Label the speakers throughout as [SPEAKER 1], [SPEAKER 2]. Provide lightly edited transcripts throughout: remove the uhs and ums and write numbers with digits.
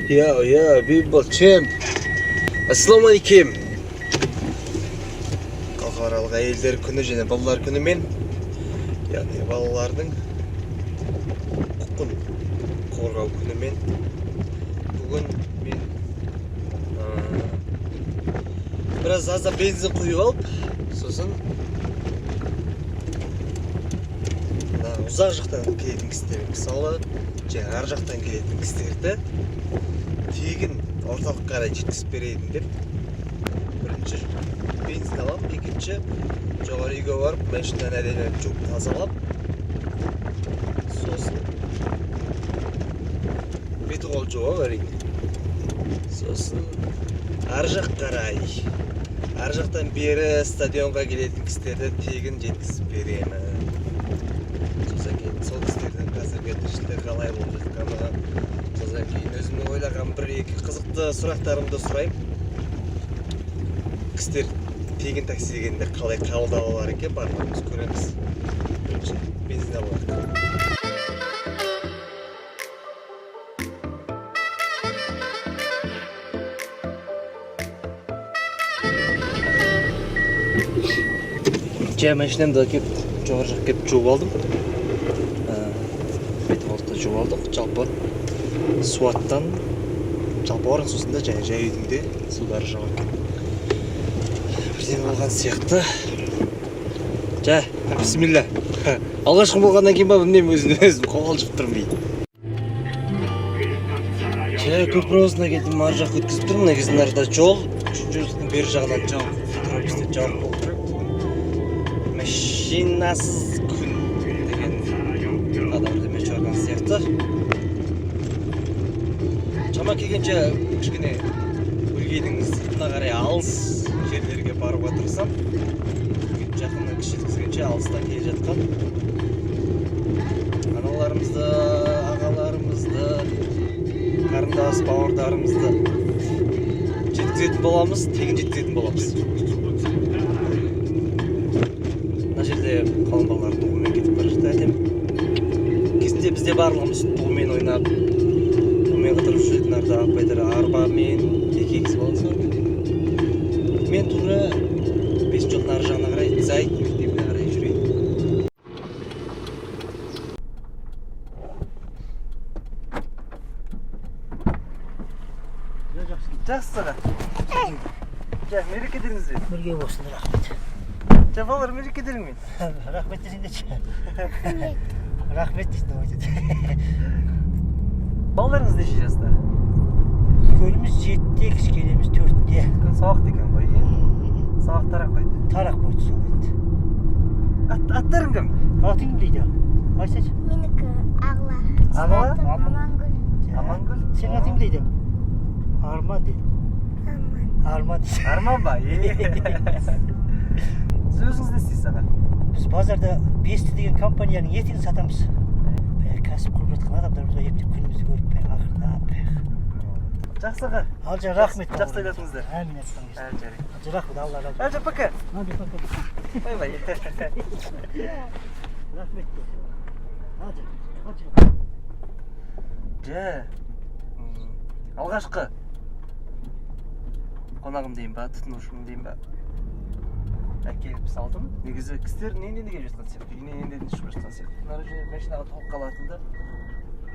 [SPEAKER 1] Yo yo, people champ. Ассалаумағалейкум. Халықаралық әйелдер күні және балалар күнімен, яғни балалардың құқын қорғау күнімен бүгін мен біраз аздап бензин құйып алып, сосын мына ұзақ жақтан келетін кісілер, мысалы, және ар жақтан келетін кісілерді тегін орталыққа қарай жеткізіп берейін деп бірінші бензин аламын, екінші жоғары үйге барып машинаны әдемі жуып тазалап, сосын беті қол жуып әрине, сосын ар жақ қарай, ар жақтан бері стадионға келетін кісілерді тегін жеткізіп беремін. Сосын кейін сол кісілердің қазіргі тіршілігі қалай болып жатқаны, содан кейін өзімнің ойлаған бір екі қызықты сұрақтарымды сұраймын. Кісілер тегін такси дегенде қалай қабылдап алар екен, барлығымыз көреміз. Бірінші бензин алайық. Жай машинамды әкеліп жоғары жаққа келіп жуып алдым. Бет қолды жуып алдық. Жалпы суаттан жалпы орын сусында және жай үйдің де сулары жоқ екен. Бірдеңе болған сияқты. Жа, бисмилля. Алғашқы болғаннан кейін ба, білмеймін, өзім өзім қобалжып тұрмын дейді. Жай көпір аузына келдім, ар жаққа өткізіп тұрмын. Негізі мына жол үшінші жолдың бер жағынан жауып, трописте жауып болып тұр. Бүгін машинасыз күн деген адам бірдеме шығарған сияқты. Шама келгенше кішкене өлгейдің сыртына қарай алыс жерлерге баруға тырысамын. Жақыннан кіші жеткізгенше алыстан келе жатқан аналарымызды, ағаларымызды, қарындас бауырдарымызды жеткізетін боламыз, тегін жеткізетін боламыз. Мына жерде қалың балалар туымен кетіп бара жатыр, әдемі. Кезінде бізде барлығымыз туымен ойнап, тумен қыдырып жүретін арда апайлар арбамен екі егіз баласы бар. Мен тура бесінші жолдың ар жағына қарай Зайт мектебіне қарай жүрейін. Жақсы аға. Жа, мерекелеріңізбен.
[SPEAKER 2] Бірге болсын, рахмет.
[SPEAKER 1] Жа, балалар, мерекелеріңмен.
[SPEAKER 2] Рахмет десеңдерші. Рахмет дейсің айтады.
[SPEAKER 1] Балаларыңыз неше жаста?
[SPEAKER 2] Үлкеніміз 7-де, кішкенеміз 4-те.
[SPEAKER 1] Үлкен сабақты екен ғой, иә? Сабақ тарап қойды.
[SPEAKER 2] Тарақ қойды сол енді.
[SPEAKER 1] Аттарың кім?
[SPEAKER 2] Атың кім дейді? Айтсайшы.
[SPEAKER 3] Менікі Ағла.
[SPEAKER 1] Ағла?
[SPEAKER 3] Атым Амангүл.
[SPEAKER 1] Амангүл?
[SPEAKER 2] Сенің атың кім дейді? Арман дейді.
[SPEAKER 3] Аман.
[SPEAKER 2] Арман дейді.
[SPEAKER 1] Арман ба? Е. Сіз өзіңіз не істейсіз, аға?
[SPEAKER 2] Біз базарда Бесті деген компанияның етін сатамыз. Бәрі кәсіп құрып жатқан адамдарымызға ептеп күнімізді көріп, бәрі ақырындап бәрі.
[SPEAKER 1] Жақсы аға.
[SPEAKER 2] Алжа, рахмет.
[SPEAKER 1] Жақсы айтатыныңыздар.
[SPEAKER 2] Әмин, айтқан
[SPEAKER 1] Ә, жарайды.
[SPEAKER 2] Алжа, рахмет, Алла разы
[SPEAKER 1] Әлжа, пока.
[SPEAKER 2] болсын. Пока.
[SPEAKER 1] Бай бай.
[SPEAKER 2] Рахмет. Алжа, алжа.
[SPEAKER 1] Жа. Алғашқы қонағым деймін ба, тұтынушым деймін ба, әкеліп салдым. Негізі кісілер не келіп жатқан сияқты, үйінен енді шығып жатқан сияқты. Мына жерде машинаға толып қалатын да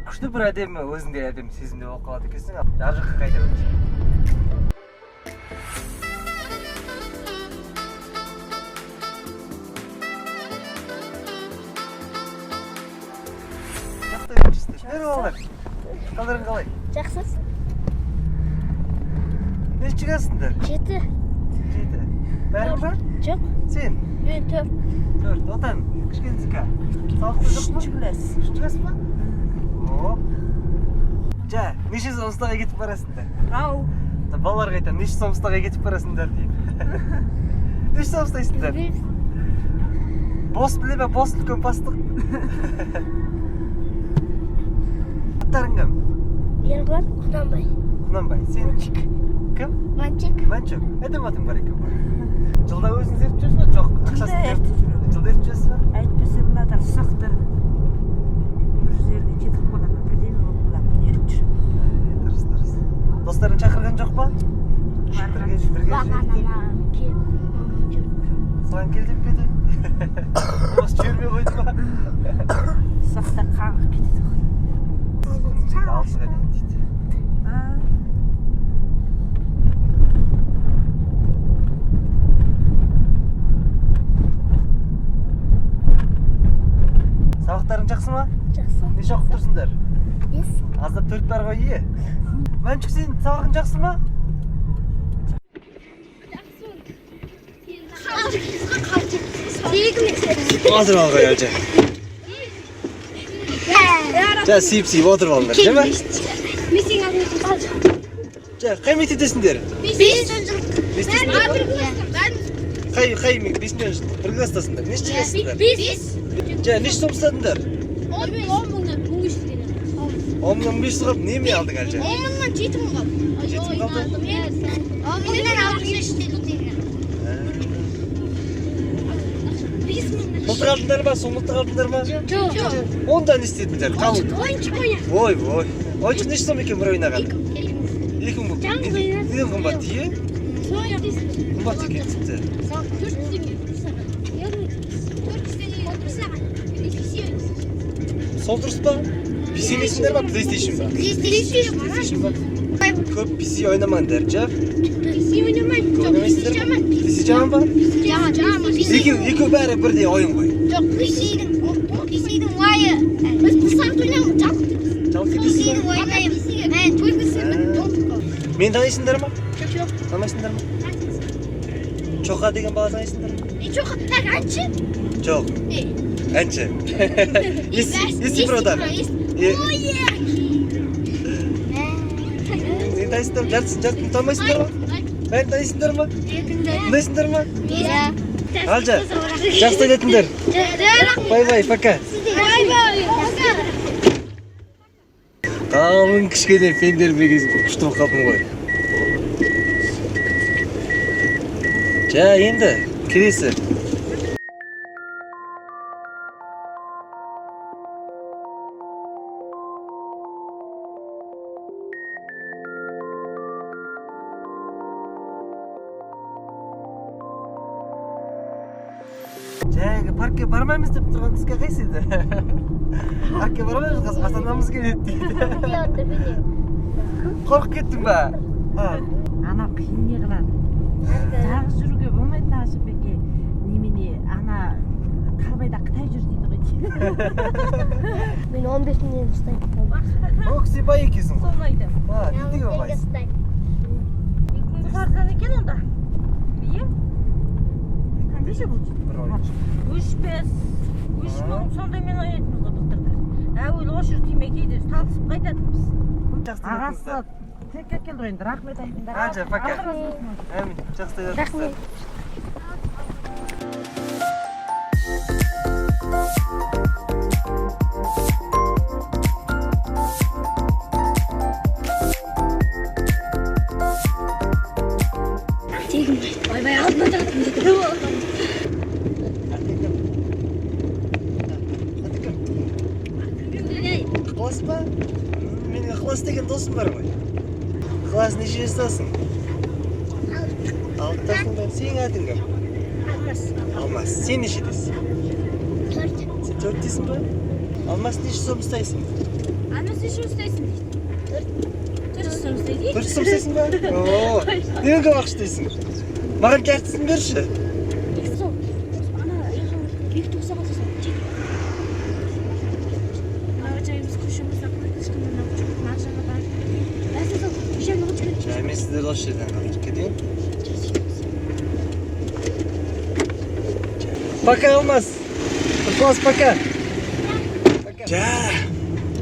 [SPEAKER 1] күшті бір әдемі, өзіңде әдемі сезімде болып қалады екенсің. Ар жаққа қайта өт. Жақсы өтіпсіздер. Балалар, қалдарың қалай?
[SPEAKER 3] Жақсы.
[SPEAKER 1] Нешінші классыңдар?
[SPEAKER 3] 7.
[SPEAKER 1] 7. Бәрің бар?
[SPEAKER 3] Жоқ.
[SPEAKER 1] Сен?
[SPEAKER 3] Мен 4.
[SPEAKER 1] 4. Отан, кішкенесікі. Сабақта жоқ па?
[SPEAKER 4] Үшінші класс.
[SPEAKER 1] Үшінші класс па? О. Жа, неше сом ұстаға кетіп барасыңдар?
[SPEAKER 4] Ау.
[SPEAKER 1] Балаларға айтамын, неше сом ұстаға кетіп барасыңдар деймін. Неше сом ұстайсыңдар? Бос біле ме, бос үлкен бастық. Аттарың кім?
[SPEAKER 3] Ерлан Құнанбай.
[SPEAKER 1] Құнанбай. Сен? Кім?
[SPEAKER 3] Манчик.
[SPEAKER 1] Мәншүк. Әдемі атың бар екен ғой. Жылда өзіңіз ертіп жүрсіз ба? Жоқ, ақшасын
[SPEAKER 4] Жылда ертіп жүремін.
[SPEAKER 1] Жылда ертіп жүрсіз ба?
[SPEAKER 4] Әйтпесе мынадар ұсақтар бір жерге кетіп қаламын, бірдеме болып қаламын, ертіп жүремін.
[SPEAKER 1] Дұрыс, дұрыс.
[SPEAKER 3] Бағана маған кел.
[SPEAKER 1] Саған кел деп пе еді? Осы жібермей қойды ма?
[SPEAKER 4] Ысықта қаңғып кетеді ғой.
[SPEAKER 1] 6-ға дейін дейді.
[SPEAKER 4] А,
[SPEAKER 1] Сабақтарың жақсы ма?
[SPEAKER 3] Жақсы.
[SPEAKER 1] Неше оқып тұрсыңдар?
[SPEAKER 3] 5.
[SPEAKER 1] Аздап 4 бар ғой, ие. Мәншүк, сен сабағың жақсы ма? Отырып ал ғой, Әлжан. Жа, сүйіп сүйіп отырып алыңдар, жа ма? Жа, қай мектептесіңдер? Бестесіңдер ма? Қай бесінші бір класстасыңдар? Неше жассыңдар?
[SPEAKER 3] 5.
[SPEAKER 1] Жа, неше сом ұстадыңдар?
[SPEAKER 3] 10 мыңнан 1500.
[SPEAKER 1] 10 500 қалып, неме алдың, Әлжан?
[SPEAKER 3] 10 мыңнан 7 мың қалды.
[SPEAKER 1] 7 мың қалды?
[SPEAKER 3] 10 мыңнан 600 теңге. 5 мыңнан.
[SPEAKER 1] Мылтық алдыңдар ма? Сол мылтық алдыңдар ма?
[SPEAKER 3] Жоқ.
[SPEAKER 1] Онда не істедіңдер? Қалың.
[SPEAKER 3] Ойыншық ойна.
[SPEAKER 1] Ой, ой. Ойыншық неше сом екен бір ойнаған? 2 мың болып.
[SPEAKER 3] Жаңғы ойнадым.
[SPEAKER 1] Неден қымбат, ие? Қымбат екен тіпті.
[SPEAKER 3] 400 теңге. 400 теңге. 1 сағат.
[SPEAKER 1] Сол дұрыс па? PC емессіңдер ма, PlayStation ба?
[SPEAKER 3] PlayStation.
[SPEAKER 1] PlayStation ба? Көп PC ойнамаңдар, жа?
[SPEAKER 3] PC ойнамаймын.
[SPEAKER 1] Көп
[SPEAKER 3] Жоқ,
[SPEAKER 1] ойнамайсыңдар
[SPEAKER 3] PC
[SPEAKER 1] ма?
[SPEAKER 3] жаман.
[SPEAKER 1] PC жаман ба?
[SPEAKER 3] Жаман, жаман.
[SPEAKER 1] Екеуі бәрі бірдей ойын ғой.
[SPEAKER 3] Жоқ, PC-дің ойы. Біз 1 сағат ойнаймыз, жалқы.
[SPEAKER 1] Жалқы кетесің
[SPEAKER 3] PC-дің
[SPEAKER 1] ба?
[SPEAKER 3] ойнаймыз. Мен 4 сағат.
[SPEAKER 1] Мені танисыңдар ма?
[SPEAKER 3] Жоқ.
[SPEAKER 1] Танымайсыңдар ма? Чоқа деген бала танисыңдар ма?
[SPEAKER 3] Жоқ, әнші.
[SPEAKER 1] Жоқ, әнші. Ести продағы.
[SPEAKER 3] Ой,
[SPEAKER 1] Мені танисыңдар ма? Жартысын танымайсыңдар ма? Бәрін танисыңдар ма? Тыңдайсыңдар ма?
[SPEAKER 3] Иә.
[SPEAKER 1] Алжа, жақсы айтатындар. Бай бай, пока.
[SPEAKER 3] Бай бай.
[SPEAKER 1] Қалың кішкене пендер күшті болып қалдым ғой. Жа, енді келесі. Жаңағы паркке бармаймыз деп тұрған түске қайсы еді? Паркке бармаймыз, қазір ата-анамыз келеді дейді. Қорқып кеттің ба? А,
[SPEAKER 4] ана қиын не қылады? Жалғыз жүруге болмайды Нашыбеке. Немене, ана Талбайда қытай жүр дейді ғой.
[SPEAKER 3] Мен 15 мыңнан ұстаймын.
[SPEAKER 1] Ох, сен бай екенсің ғой.
[SPEAKER 4] Соны айтамын.
[SPEAKER 1] А, не деген байсың?
[SPEAKER 4] 2 мыңға арзан екен онда. Иә? Неше бұл?
[SPEAKER 1] Бір ойыншық.
[SPEAKER 4] 3 5 3 мың сондаймен ойнайтынбыз ғой былтырда. Әуелі осы жер тимей, кейде тартысып қайтатынбыз.
[SPEAKER 1] Жақсы.
[SPEAKER 4] Ағасы тек келді ғой енді, рахмет айтыңдар.
[SPEAKER 1] Ажа, пока. Әмин, жақсы.
[SPEAKER 3] Рахмет. Тегін. Ойбай, алдына тұратын.
[SPEAKER 1] Аты кім? Аты кім? Ықылас па? Менің Ықылас деген досым бар ғой. Ықылас, неше жастасың? 6-дасың ба? Сенің атың кім?
[SPEAKER 3] Алмас.
[SPEAKER 1] Алмас. Сен нешедесің?
[SPEAKER 3] 4.
[SPEAKER 1] Сен 4-тесің ба? Алмас, неше сом ұстайсың?
[SPEAKER 3] Алмас, неше ұстайсың дейді? 4 сом ұстайды.
[SPEAKER 1] 4 сом ұстайсың ба? О, немен көп ақша ұстайсың? Маған жартысын берші.
[SPEAKER 3] 2 сом. Ана, 2.90 қалса жеті.
[SPEAKER 5] Біз көшеміз.
[SPEAKER 1] Жа, мен сіздерді осы жерден қалдырып кетейін. Пока, Алмас. Ықылас, пока. Жа,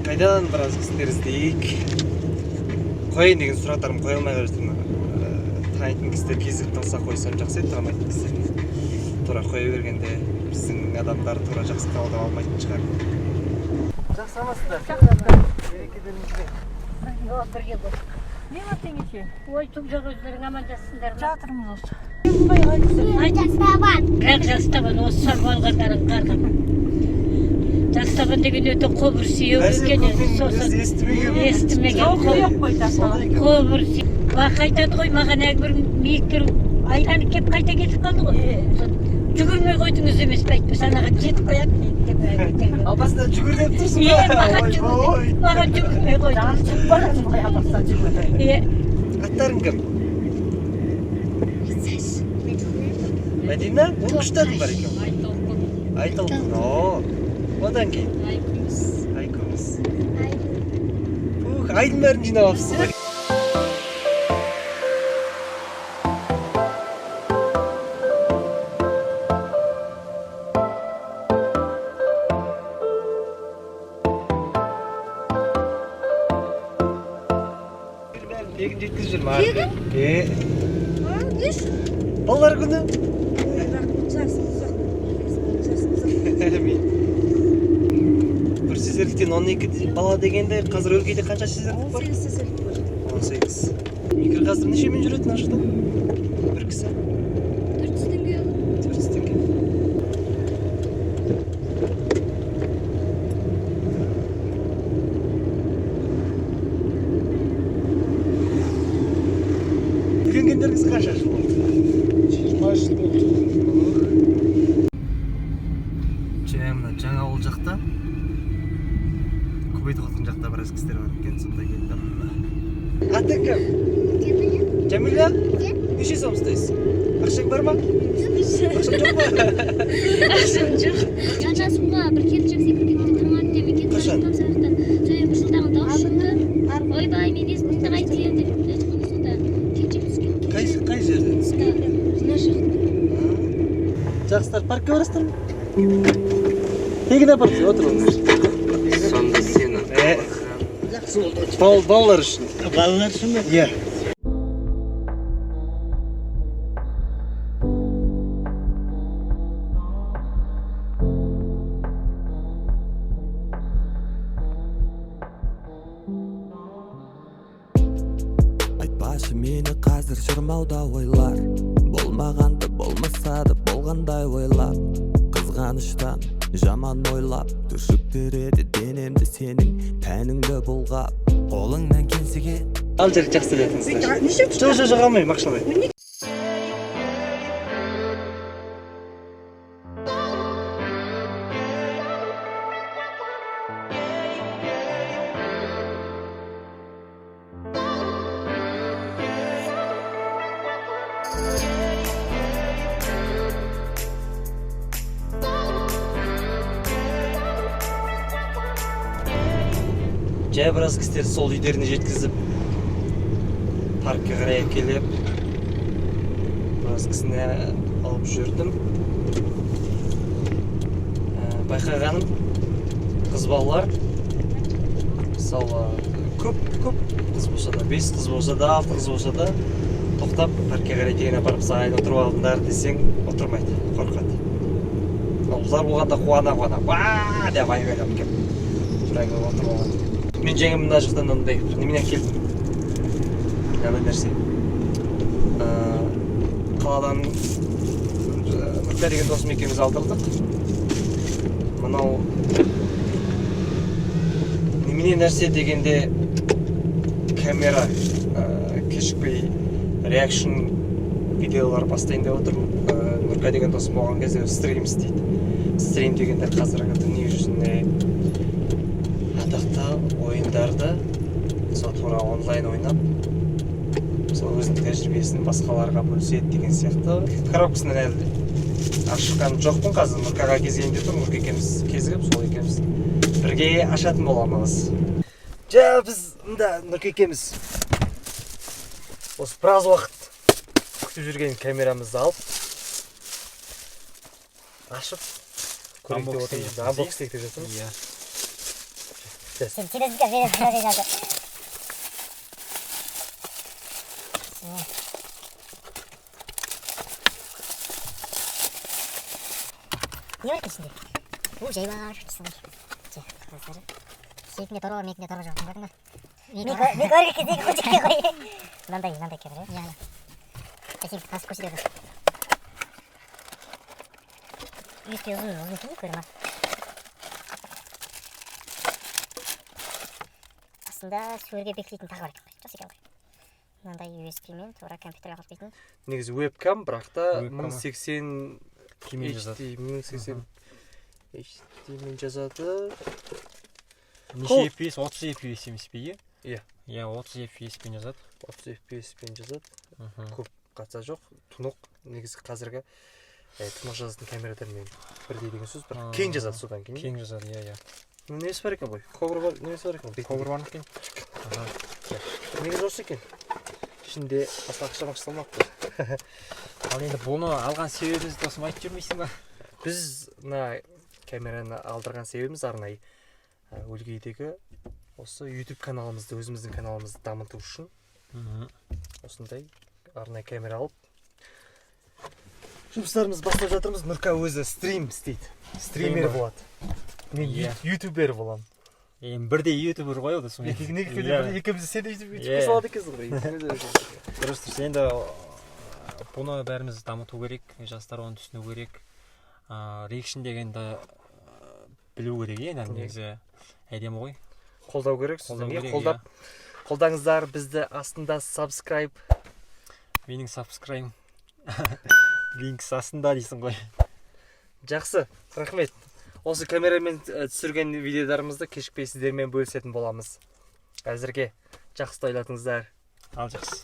[SPEAKER 1] қайдан біраз кісілер іздейік. Қояйын деген сұрақтарым қоя алмай қалып жатырмын. Танитын кісілер кезігіп қалса, қойсам жақсы еді, танымайтын кісілер тура қоя бергенде біздің адамдар тура жақсы қабылдап алмайтын шығар. Жақсы, амансыздар. Мерекелеріңізбен.
[SPEAKER 2] Бірге болдық.
[SPEAKER 4] Не бар, теңеше?
[SPEAKER 2] Ой, түк жоқ, өздерің амандасыңдар ма?
[SPEAKER 4] Жатырмыз осы.
[SPEAKER 2] Бірақ жастаман осы сорып алғандарың қарғам.
[SPEAKER 6] Тастаған деген өте қобыр сүйек екен енді, сосын естімеген.
[SPEAKER 4] Жоқ қой тастаған.
[SPEAKER 6] Қобыр сүйек. Бақа айтады ғой маған, әлгі бір биіктер айланып келіп қайта кетіп қалды ғой. Сосын жүгірмей қойдыңыз емес пе, әйтпесе анаған жетіп қояды деп.
[SPEAKER 1] Апасына жүгір деп тұрсың
[SPEAKER 6] Е,
[SPEAKER 1] ба?
[SPEAKER 6] маған жүгір,
[SPEAKER 1] Ойбой.
[SPEAKER 6] маған жүгірмей қойдыңыз.
[SPEAKER 4] Барасың ғой апасына жүгірді.
[SPEAKER 6] Е.
[SPEAKER 1] Аттарың кім? Мәдина? Оның күшті аты бар екен. Айтолқын. О, одан кейін? Айкүміс. Айкүміс. Ух, айдың бәрін жинап алыпсыз ғой. Бәрін тегін жеткізіп жүр маған. Тегін? Е. Балалар күні. Мен бір шезерліктен 12 бала дегенде, қазір өлкеде қанша шезерлік бар?
[SPEAKER 5] 18 шезерлік бар.
[SPEAKER 1] 18. Микро қазір нешемен жүреді мына жақта? Бір кісі?
[SPEAKER 3] 400 теңге.
[SPEAKER 1] 400 теңге. Үйленгендеріңіз қанша жыл болды?
[SPEAKER 7] 20 жыл болды.
[SPEAKER 1] Жаңа мына жаңа ауыл жақта, көбейтіп жатқан жақта біраз кісілер бар екен, сонда келдім. Атың кім? Жәмила? Неше сом ұстайсың? Ақшаң бар ма? Ақшаң жоқ па?
[SPEAKER 3] Ақшам жоқ. Жаңа суға бір келіншек секіріп кетті, таңертең мен кетіп бара
[SPEAKER 1] Қашан?
[SPEAKER 3] жатқанмын сабақтан. Содан бір жылдаған дауыс шықты. Ойбай, мен есімді қайтемін деп айтқанда, сонда келіншек түскен.
[SPEAKER 1] Қай жерден түскен?
[SPEAKER 3] Мына жақта.
[SPEAKER 1] Жақсылар, паркке барасыздар ма? Тегін апарып отырыңыз.
[SPEAKER 8] Сонда сені
[SPEAKER 1] Балалар үшін.
[SPEAKER 2] Балалар үшін бе?
[SPEAKER 1] Иә.
[SPEAKER 9] Айтпашы мені қазір шырмауда ойлар. Болмағанды болмаса да болғандай ойлап, қызғаныштан жаман ойлап, түршіктіреді денемді сенің тәніңді бұлғап.
[SPEAKER 8] Қолыңнан келсе кет.
[SPEAKER 1] Ал жер, жақсы білетіңіздер. Жоқ, жоқ, жоқ, алмаймын, ақша алмаймын. Жай біраз кісілерді сол үйлеріне жеткізіп, паркке қарай әкеліп, біраз кісіні алып жүрдім. Байқағаным, қыз балалар, мысалы, көп көп қыз болса да, бес қыз болса да, алты қыз болса да, тоқтап паркке қарай дейін апарып, сағайын отырып алыңдар десең, отырмайды, қорқады. Ал ұлдар болғанда қуана қуана уа деп айғайлап келіп тура келіп отырып алады. Мен жаңа мына жақтан мынандай немене әкелдім, мынандай нәрсе. Қаладан Нұртай деген досым екеуміз алдырдық. Мынау немене нәрсе дегенде, камера. Кешікпей реакшн видеолар бастайын деп отырмын. Нұрка деген досым болған кезде стрим істейді. Стрим дегенде қазіргі дүние жүзінде атақты ойындарды сол тура онлайн ойнап, сол өзінің тәжірибесін басқаларға бөліседі деген сияқты. Коробкасынан әлі ашқан жоқпын, қазір Нұркаға кезейін деп тұрмын. Нұрка екеуміз кезігіп, сол екеуміз бірге ашатын боламыз. Жа, біз мында Нұрка екеуміз осы біраз уақыт күтіп жүрген камерамызды алып, ашып көрейік деп отырмыз, анбокс деп жатырмыз.
[SPEAKER 8] Иә.
[SPEAKER 3] Не бар екен ішінде? У, жай бар дейсің ғой. Қазір. Сенікінде торба бар, менікінде торба жоқ. Көрдің ба? Мен көрген кезде екі қой ғой. Мынандай, мынандай камера. Иә, иә. Сен тасып көрсетеді. Өте ұзын, ұзын екен ғой, көрме. Астында сөрге бекітілетін тағы бар екен ғой. Жақсы екен ғой. Мынандай USB мен тура компьютерге қосып.
[SPEAKER 1] Негізі вебкам, бірақ та
[SPEAKER 10] Вебкам.
[SPEAKER 1] 1080
[SPEAKER 10] Кимен жазады.
[SPEAKER 1] HD, 1080 HD мен жазады.
[SPEAKER 10] Неше FPS? 30 FPS емес пе, иә?
[SPEAKER 1] Иә.
[SPEAKER 10] Иә, 30 FPS пен жазады.
[SPEAKER 1] 30 FPS пен жазады. Көп қатса жоқ, тұнық. Негізі қазіргі тұнық жазатын камерадармен бірдей деген сөз, бірақ кең жазады содан кейін.
[SPEAKER 10] Кең жазады, иә.
[SPEAKER 1] Несі бар екен ғой? Ковр бар, немесі бар екен ғой?
[SPEAKER 10] Ковр бар ма екен?
[SPEAKER 1] Негізі осы екен. Ішінде басқа ақша мақша салмапты.
[SPEAKER 10] Ал енді бұны алған себебіміз, досым, айтып жүрмейсің ба?
[SPEAKER 1] Біз мына камераны алдырған себебіміз арнайы Өлгейдегі осы YouTube каналымызды, өзіміздің каналымызды дамыту үшін осындай арнайы камера алып жұмыстарымызды бастап жатырмыз. Нұрка өзі стрим істейді, стример
[SPEAKER 10] Стример.
[SPEAKER 1] болады. Мен ютубер боламын.
[SPEAKER 10] Енді бірдей ютубер ғой ол, досым.
[SPEAKER 1] Екеуміз, сен де ютубке салады екенсің ғой. Екеуміз де.
[SPEAKER 10] Дұрыс. Енді бұны бәріміз дамыту керек, жастар оны түсіну керек. Реакшн дегенді білу керек, иә, негізі әдемі ғой.
[SPEAKER 1] Қолдау керек.
[SPEAKER 10] Қолдау
[SPEAKER 1] Содан кейін
[SPEAKER 10] керек.
[SPEAKER 1] Қолдап, қолдаңыздар бізді, астында subscribe.
[SPEAKER 10] Менің subscribe линкс астында дейсің ғой.
[SPEAKER 1] Жақсы, рахмет. Осы камерамен түсірген видеоларымызды кешікпей сіздермен бөлісетін боламыз. Әзірге жақсы тойлатыңыздар.
[SPEAKER 10] Ал, жақсы.